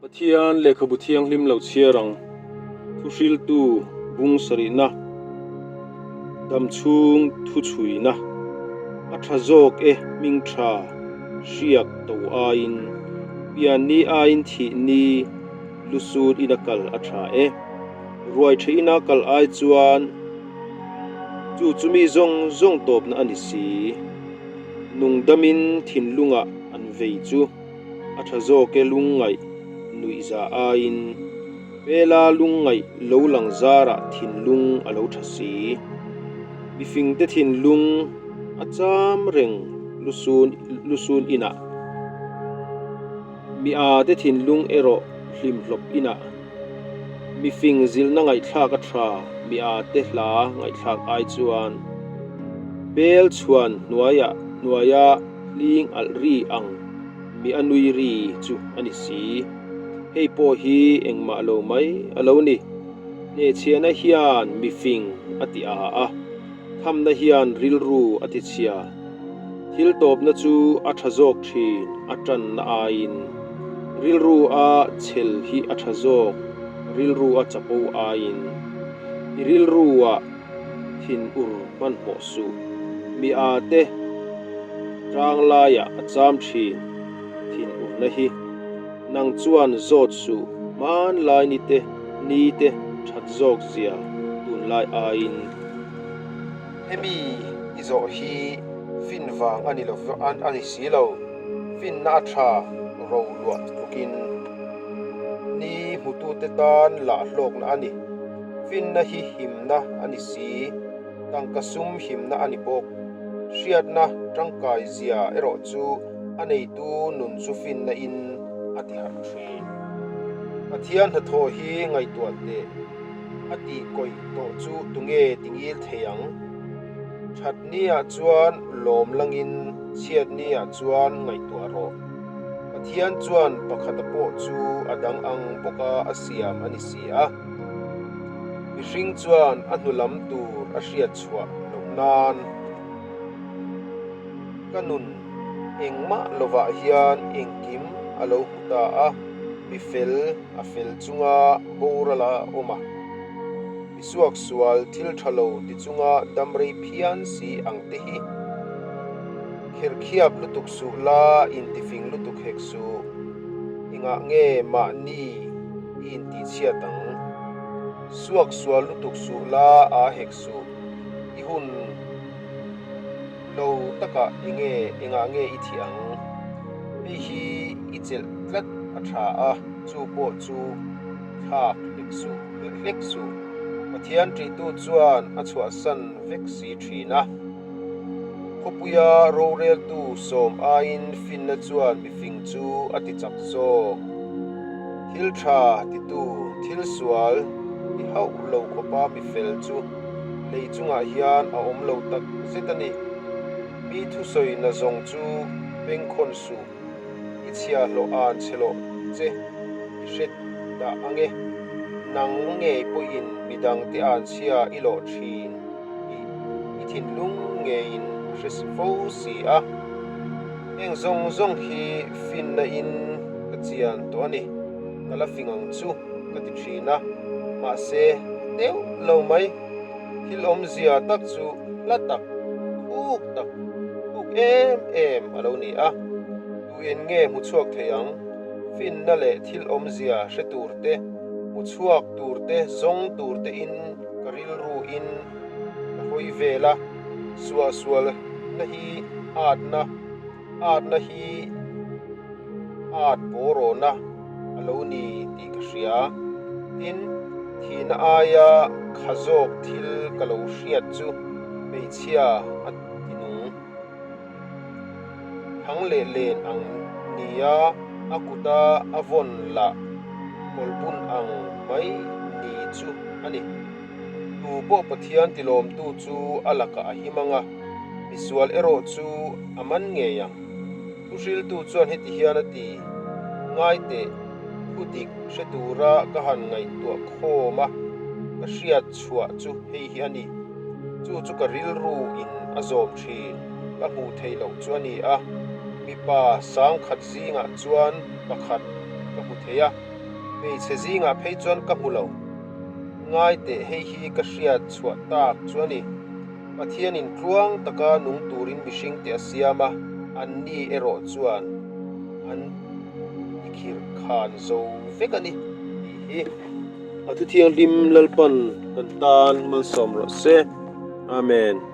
Pathian lehkhabu thianghlim lo chhiar ang, thuhriltu bung sarihna, damchhung thuchhuina, a tha zawk e hming tha hriak to aiin, pian ni aiin thih ni lusut ina kal a tha e, ruai tha ina kal ai chuan chu chu mi zawng zawng tawpna a ni si, nungdamin thinlungah an vei chu. A tha zawk e lungngaih nuihza aiin hmela lungngaih lo lang zarah thinlung a lo tha si. Mifingte thinlung a cham reng lusun lusun inah. Mi ate thinlung erawh hlimhlawp inah. Mifing zilhna ngaihthlak a tha mi ate hla ngaihthlak ai chuan bel chhuan hnuaiah hnuaia Hling alh ri ang mi a nui ri chu a ni si. Hei pawh hi engmah lo mai a lo ni. Hnehchhiahna hian mi fing a ti a a, thamna hian rilru a ti chhia. Thil tawpna chu a tha zawk thin a tanna aiin. Rilru a chhel hi a tha zawk rilru a chapo aiin. I rilru ah Thin ur hmanhmawh suh. Mi a te tang laiah a cham thin thin urna hi. Nang chuan zawt suh hmanlai ni te ni te that zawk zia tunlai aiin. Hemi i zawh hi fin vang a ni lo a ni si lo, finna a tha ro luah tlukin ni hmutute tan lah hlawkna a ni. Finna hi himna a ni si, tangka sum himna a ni bawk. Hriatna tangkai zia erawh chu a neitu nun chu finna in a ti harh thin. Pathian hnathawh hi ngaihtuah teh, a tih kawih tawh chu tunge ti ngil thei ang? That ni ah chuan lawm langin chhiat ni ah chuan ngaihtuah rawh. Pathian chuan pakhata pawh chu a dang ang bawka a siam a ni si a. Mihring chuan a hnu lam tur a hriat chhuah loh nan ka nun engmah lovah hian engkim a lo hmu ta a, mi fel a fel chunga boral a awm a, mi suaksual thil tha lo ti chunga damrei phian si ang te hi kherkhiap lutuk suh la intifing lutuk hek suh. Engah nge mahni i intihchhiat ang? Suak sual lutuk suh la a hek suh. I hun lo takah enge engah nge i thih ang? Hei hi i chelh tlat a tha a, chu pawh chu thlak hlek suh hlek suh. Pathian ṭihtu chuan a chhuahsan vek si ṭhin a. Khawpuia roreltu sawm aiin finna chuan mifing chu a ti chak zawk. Thil tha titu, thil sual ti hauh lo khawpa mifel chu lei chungah hian a awm lo tak zet a ni. Mi thusawi na zawng chu pengkhawn suh, i chhia hlawh an chhe loh che i hre dah ange. Nang ngei pawhin midangte an chhia i lawh thin. tih i thinlung ngeiin a hre fo si a. Heng zawng zawng hi finna in ka chian tawh a ni, ka la fing ang chu ka ti thin a, mahse deuh lo mai, thil awmzia tak chu hla tak, thuk tak, thuk em em a lo ni a, tuin nge hmu chhuak thei ang, finna leh thil awmzia hre tur te, hmu chhuak tur te, zawng tur te in Ka rilru in ka hawi vel a, suahsual na hi atna, atna hi at bawrawna a lo ni tih ka hria. Tin, thihna aia kha zawk thil ka lo hriat chu hmeichhia a ti nung. Thang leh len ang nia a kuta a vawn lah kawlbun ang mai ni chu a ni. Tu pawh Pathian tilawmtu chu a lakah a him ang a, misual erawh chu a man ngei ang. Thuhriltu chuan heti hian a ti, Ngai teh, thu dik hre tura ka han ngaihtuah khawm a, ka hriat chhuah chu hei hi a ni. Chu chu ka rilru in a zawm thin, ka hmuh theih loh chu a ni a. Mipa sangkhat zingah chuan pakhat ka hmu thei a, hmeichhe zingah phei chuan ka hmu lo. Ngai teh hei hi ka hriat chhuah tak chu a ni. Pathianin tluang taka nung turin mihringte a siam a, anni erawh chuan an tikhir khan zo vek a ni tih hi. A thuthianghlim Lalpan kan tan malsawm rawh se. Amen.